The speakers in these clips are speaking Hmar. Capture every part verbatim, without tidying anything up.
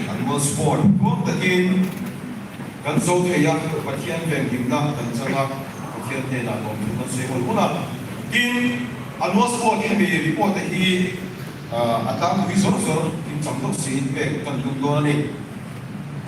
Annual sport. Kan zo thei a, Pathian veng himna kan chang a, Pathian hnena lawmthu kan sawi hun hun a. Tin, annual sport hi mi report a hi, ah, a tlang hi zor zor, in cham dawk si in pek kan lum dawn a ni.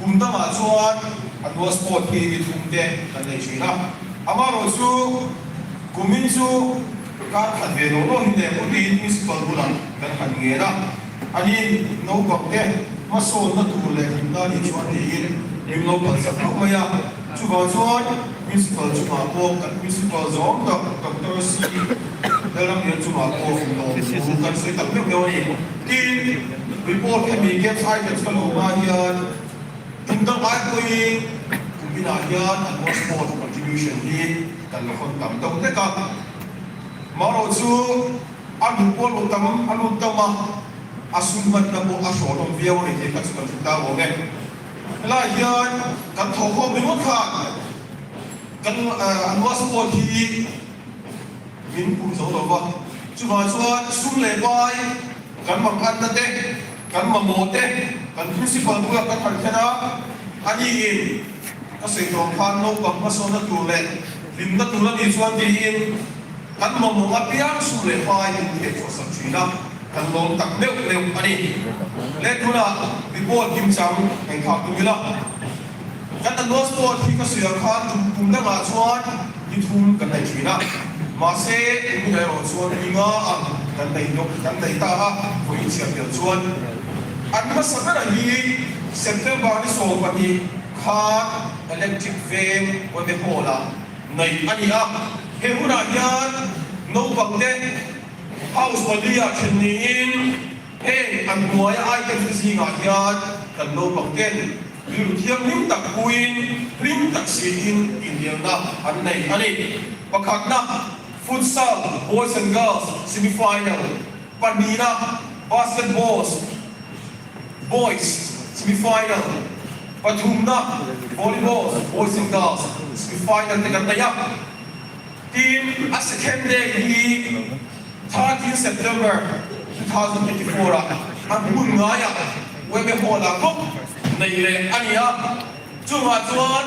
Kum danga chuan annual sport hi ni thum te kan nei ṭhin a. Amaherawhchu, kumin chu kar khat ve lo lo hi le, kutin municipal bulah kan han ngen a. Ani naupang te hmasawnna tur leh hlimna ni chuan tiin min lo palsak hlauh mai a. Chuvang chuan municipal chungah pawh kan municipal zawng tak Doctor C Lalramliana chungah pawh lawmthu kan sawi tak meuh meuh a ni. Tin, report hemi games items ka lo hma hian in dang ai pawhin kuminah hian annual sport contribution hi kan la hawn tam deuh hlek a. Amaherawhchu a lut pawh a lut tam, a lut tam a, a sum hmanna pawh a hrawn awm viau a ni tih kha chu kan hre ta awm e. Helai hian kan thawhkhawm ringawt khan kan, eh, annual sport hi min pur zo lo va. Chuvang chuan sum leh pai kan manganna te, kan mamawh te, kan principal bulah kan han khen a, ani in ka sawi tawh khan naupang hmasawnna tur leh hlimna tur a ni chuan tiin kan mamawh apiang sum leh pai in thei chhuahsak ṭhin a, kan lawm tak meuh meuh a ni. Le tuna report him chang hei khak tum ila. Kan annual sport hi ka sawi ang khan kum, kum dangah chuan ni thum kan nei ṭhin a. Mahse, kum ni erawh chuan ni nga ang kan nei dawk, kan nei ta a, vawiin chhiar vel chuan. An hmasa bera hi September ni sawm pahnih khan Electric Veng Wembley Hall-a nei a ni a. He hunah hian naupang te house pali-a ṭhen niin, heng an hnuaia items zingah hian kan naupang ten rilru thianghlim tak puin hlim tak siin inelna an nei a ni. Pakhatna, futsal, boys and girls, semi-final. Pahnina, basketball, boys, semi-final. Pathumna, volleyball, boys and girls, semi-final te kan nei a. Tin, a second day hi thirteen September two thousand twenty-four-a, a hmun ngaiah Wembley Hall-a bawk nei leh a ni a. Chungah chuan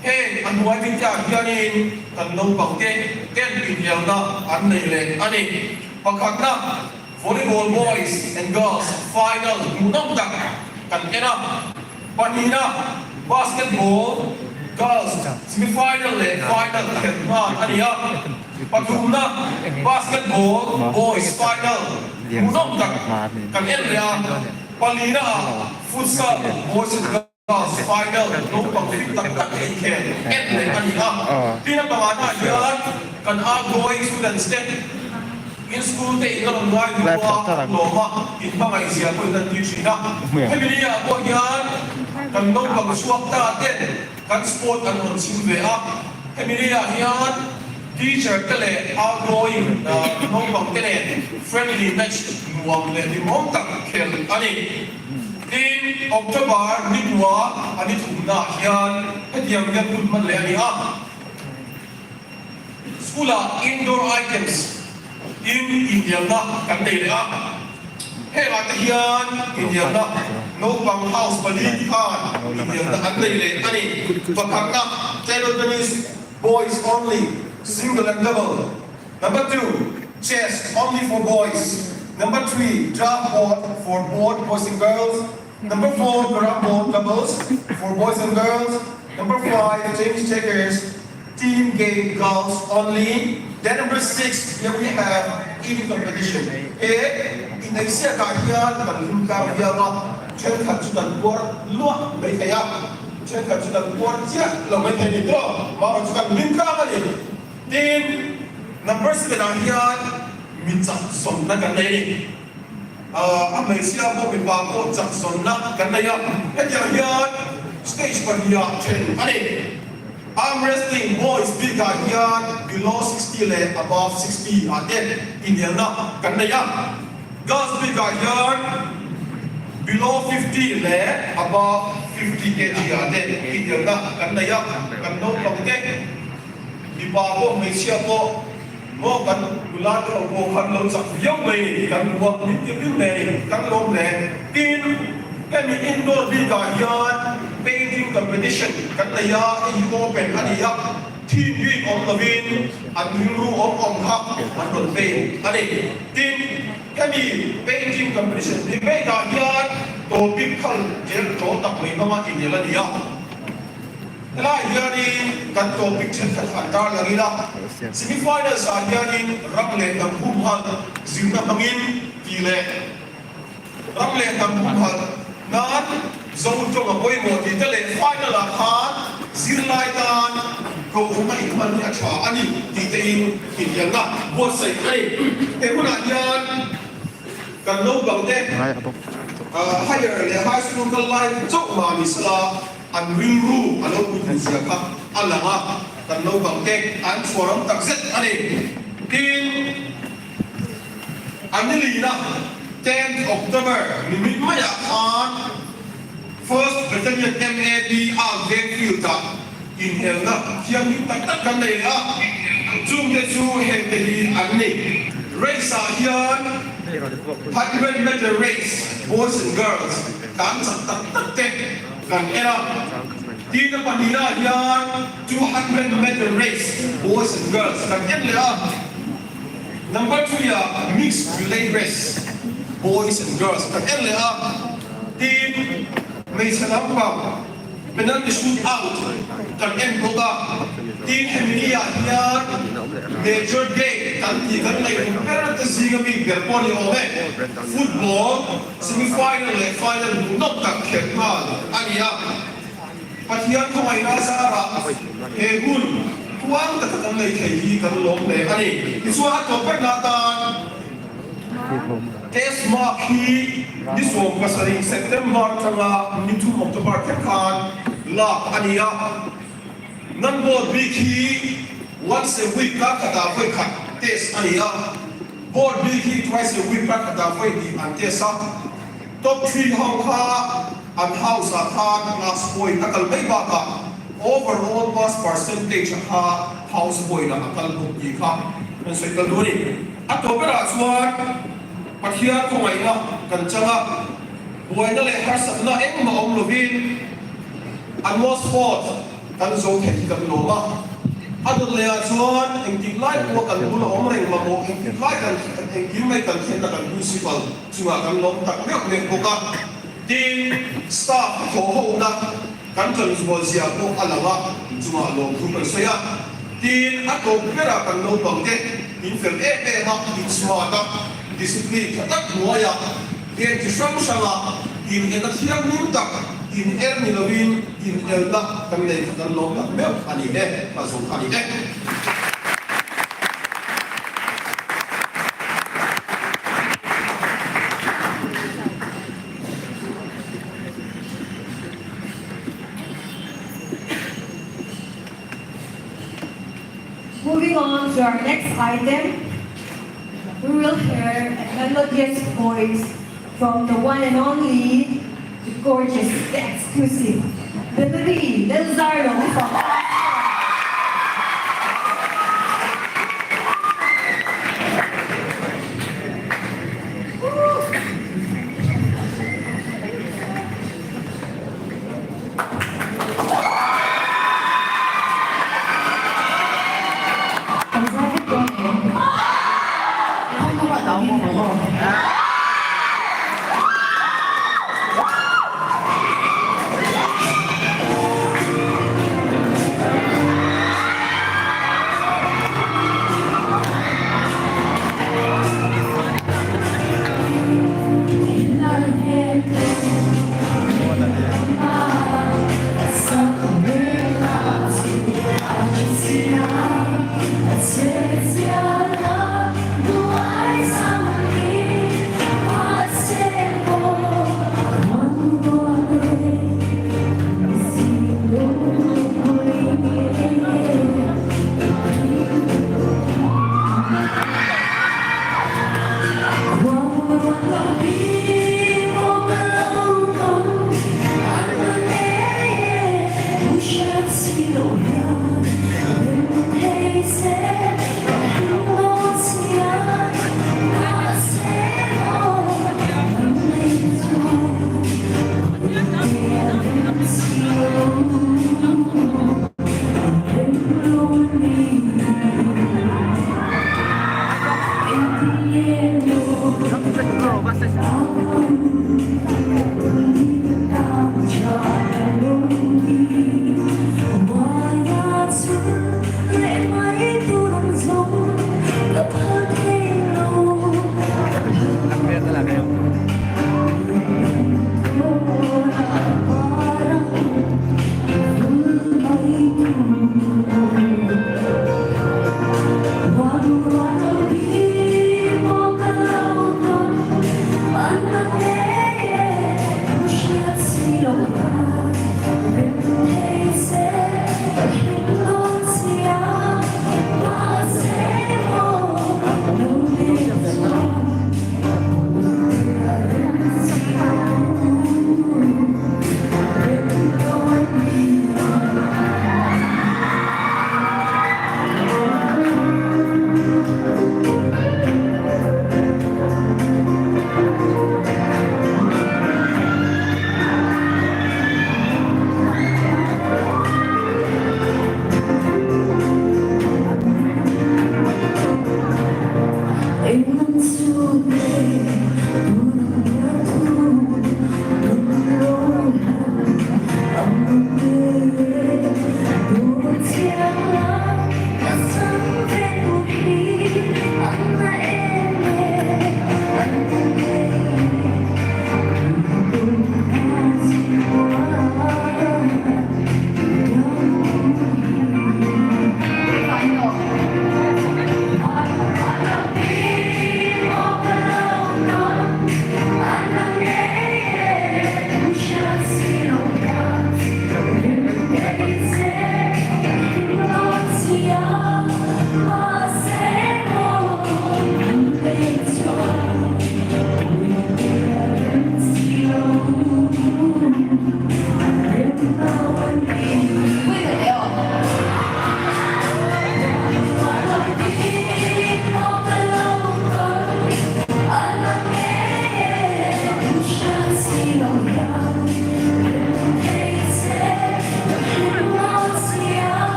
heng a hnuai mi te hianin kan naupang te ten inelna an nei leh a ni. Pakhatna, volleyball boys and girls final hmuhnawm tak kan en a. Pahnina, basketball girls semi-final leh final khelh nghal a ni a. Pathumna, basketball boys final hmuhnawm tak kan en leh a. Palina, futsal boys and girls final naupang fit tak tak ei khen en leh a ni a. Tin, a pangana hian kan outgoing students te in school te in lo ngai lua lawma in hmangaih zia pawh in ti ṭhin a. Hemi ni ah pawh hian kan naupang chhuak ta ten kan sport an rawn chhim ve a. Hemi ni ah hian teacher te leh outgoing, ah, naupang te nen friendly match nuam leh hlimawm tak khel a ni. Tin, October ni kua a ni thumna hian hetiang hian hun hman leh a ni a. School-a indoor items in inelna kan nei leh a. Hengah te hian inelna naupang house pali khan inelna an nei leh a ni. Pakhatna, table tennis, boys only, single and double. Number two, chess only for boys. Number three, draft board for both boys and girls. Number four, carrom board doubles for boys and girls. Number five, tennis checkers, team game girls only. Then number six, here we have eating competition. Eh, in Asia ka hian kan lim ka hian a, chen khat chu kan kuar luah mai thei a. Chen khat chu kan kuar chiah lo mai thei ni to. Ma chu kan lim ka ni. Tin, number seven-a hian mi chak sawmna kan nei ni. Ah, a hmeichhia pawh mipa pawh chak sawmna kan nei a. Hetiang hian stage pahniha ṭhen a ni. Arm wrestling boys bikah hian below sixty leh above sixty-a te inelna kan nei a. Girls bikah hian below fifty leh above fifty kg-a te inelna kan nei a. Kan naupang te, mipa pawh hmeichhia pawh Maw kan kulat lo, maw kan lo chak viau mai, kan buak ni ti ni mai, kan lawm le. Tin, hemi indoor bik-a hian painting competition kan nei a, hei hi open a ni a. Theme bik awm lovin, an rilru awm awm kha an rawn paint a ni. Tin, hemi painting competition ni mai ta hian topic khal tel tawh tak mai hmanga inel a ni a. Helai hianin kan topic ṭhenkhat han tarlang ila, semi-finals-a hianin ram leh hnam humhal zirna hmangin ti leh ram leh hnam humhal nan zo ṭawnga pawimawh ti te leh final-a khan zirlai tan kohhranna inhman hi a ṭha a ni ti tein inelna buatsaih a ni. He hunah hian kan naupang te, ah, higher leh high school kal lai chauh mah ni sela, an rilru a lo hmu zia kha a lang a, kan naupang te an chhuar ang tak zet a ni. Tin, a ni lina, tenth October, ni mit mai-ah khan First Battalion M A B a Vengfield-a inelna thianghlim tak tak kan nei a. Chungte chu hengte hi an ni. Race-ah hian hundred meter race, boys and girls, tlan chak tak tak te kan en a. Tin, a pahnina hian two hundred meter race, boys and girls, kan en leh a. Number three-a mixed relay race, boys and girls, kan en leh a. Tin, hmeichhe lampang penalty shoot out kan en bawk a. Tin, hemi ni-ah hian major day kan ti kan ngaihtuah ber te zinga mi ber pawh ni awm e. Football semi final leh final hmuhnawm tak khelh nghal a ni a. Pathian khawngaihna zarah he hun huang taka kan nei thei hi kan lawm hle a ni. Tichuan, a tawp berna tan test mark hi ni sawm pasarih September aṭanga ni thum October te khan lak a ni a. Nan board bik hi once a week kar khata vawi khat test a ni a. Board bik hi twice a week kar khata vawi hnih an test a. Top three ho kha an house-a khan last point a kal mai bakah overall pass percentage-a kha house point-a a kal bawk tih kha kan sawi kal dawn a ni. A tawp berah chuan Pathian khawngaihna kan chang a, buaina leh harsatna engmah awm lovin, an maw sport kan zo thei hi kan lawm a. A dawt lehah chuan engtik lai pawh kan bula awm reng mamawh, engtik lai kan, engkim mai kan khenna kan principal chungah kan lawm tak meuh meuh bawk a. Tin, staff thawhhona kan ṭanzual zia pawh a lang a, chungah lawmthu kan sawi a. Tin, a tawp berah kan naupang te, in fel em em a, in smart a, discipline ṭha tak hnuaiah, gen chi hrang hranga, in en a thianghlim tak, in er ni lovin, in elna kan nei kha kan lawm tak meuh a ni e, ka zawng kha a ni e. Moving on to our next item, we will hear a melodious voice from the one and only, the gorgeous, the exclusive, Valerie Del Zarlo from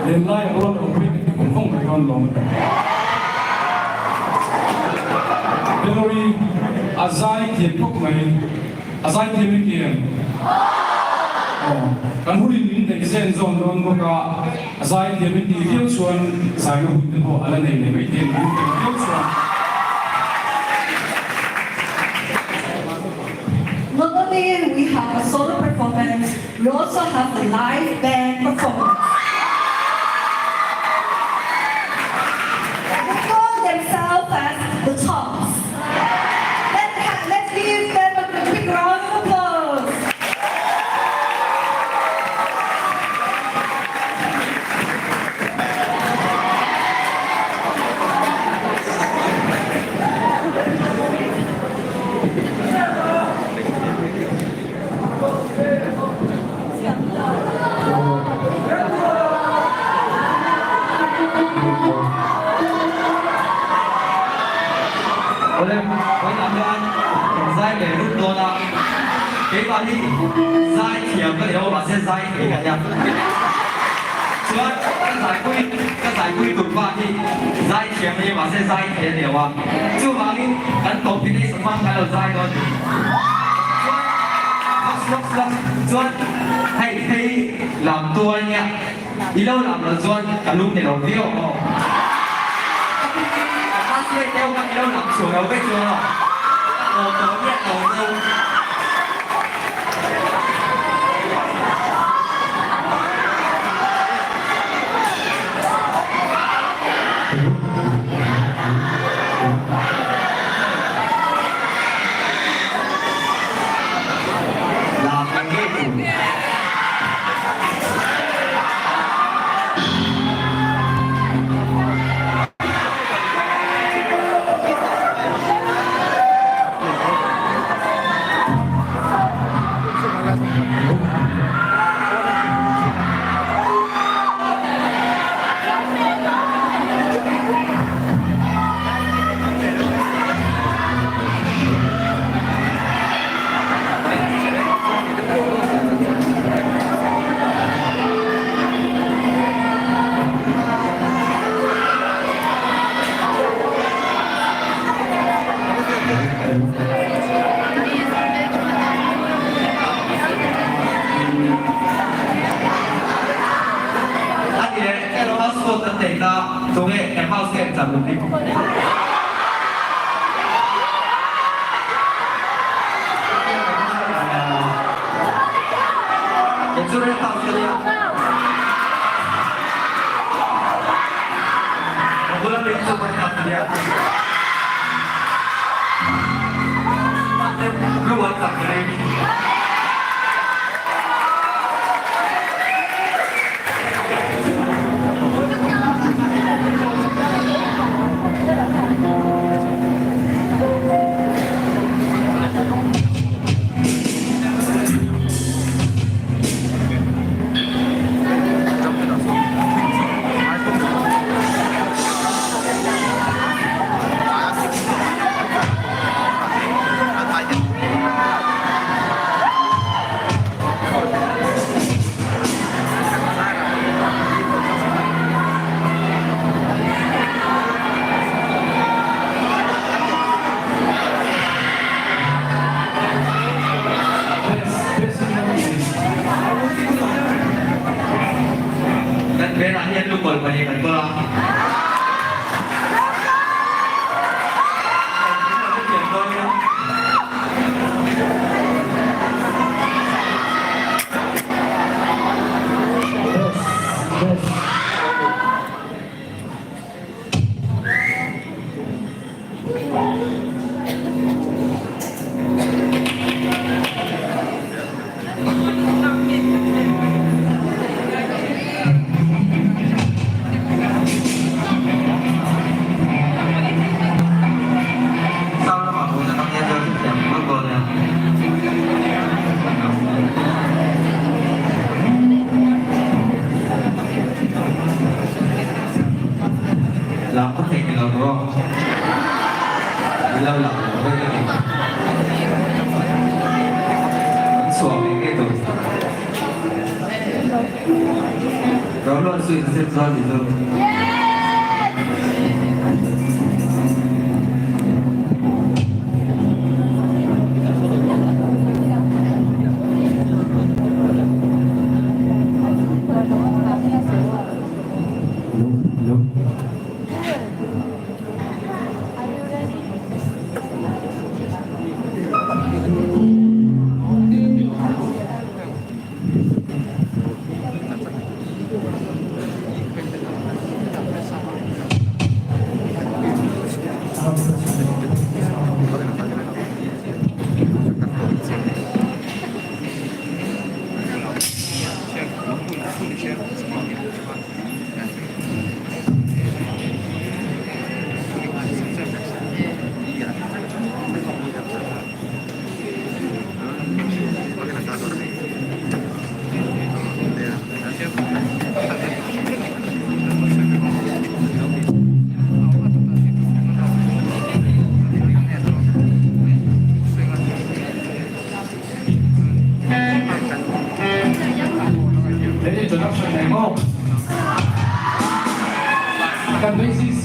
Len lai a rawn awm rik kum khawm mai rawn lawm. Valerie, a zai thiam khawp mai. A zai thiam i ti em? Aw, kan hun in min dei zen zawn dawn bawk a. A zai thiam i ti viau chuan zaina hun te pawh a la nei lem ei tih, min dei viau chuan. Not only we have a solo performance, we also have a live band performance. They call themselves as the Tops. Let's ha-, let's give them a big round of applause. Awle, vawiin a hnuai zai ve lut dawn a. Keimah hi zai thiam ka ni lo, mahse zai thei ka nia. Chuan ka zaipui, ka zaipui tur pa hi zai thiam ni, mahse zai thei a ni lo a. Chuvangin kan tawp hi nei sak hmang kha lo zai dawn. Chuan, chuan hei, hei lam tuai nia. I lo lam lo chuan ka lung ni lo viau maw. Ka hmasa teu kha i lo lam chhuah lo ve chuan aw. Aw, tawh miah lo deuh. A ni le, passport kan nei ta, chu nge, em house ke chang ni. Em chu rent house ka nia. Ka bula pek chu kan tak nia. Lu an tak nia. Kan pen ah hian lu kawl pahnih kan kawl a. Lo lang, lo lang. Suak ngei ngei tu. Lo lo sui sip zo ni zo. Lo, lo. Ready, introduction nei maw. Kan B C C,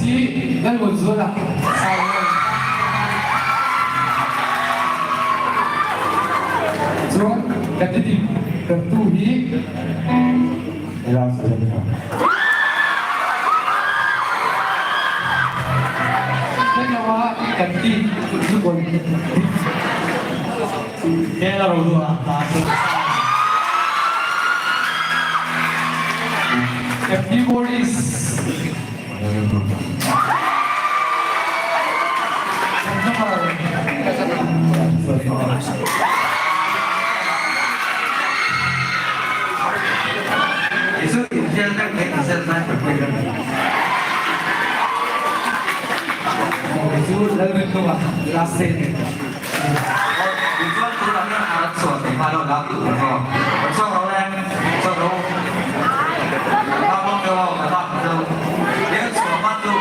kan mut zuol a. Chuan, kan ti dik, kan tu hi. Ela sa len ka. Kan lo a, kan ti, tu kon. Kela ro dua, ta se. Keyboardist. Isu, isu, isu, last thing. Inchuan tu lam hian a rak chhuah thei kha lo la tur maw. Chhuah ro le, chhuah ro. Ka ta mawng deuh, ka ta mawng deuh. Hian chhuah hma chu.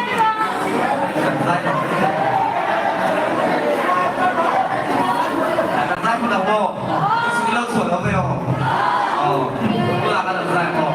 Kan zai tawh. Kan zai hma lo maw. Chu lo chhuah lo ve aw. Aw. Bulah kan zai maw.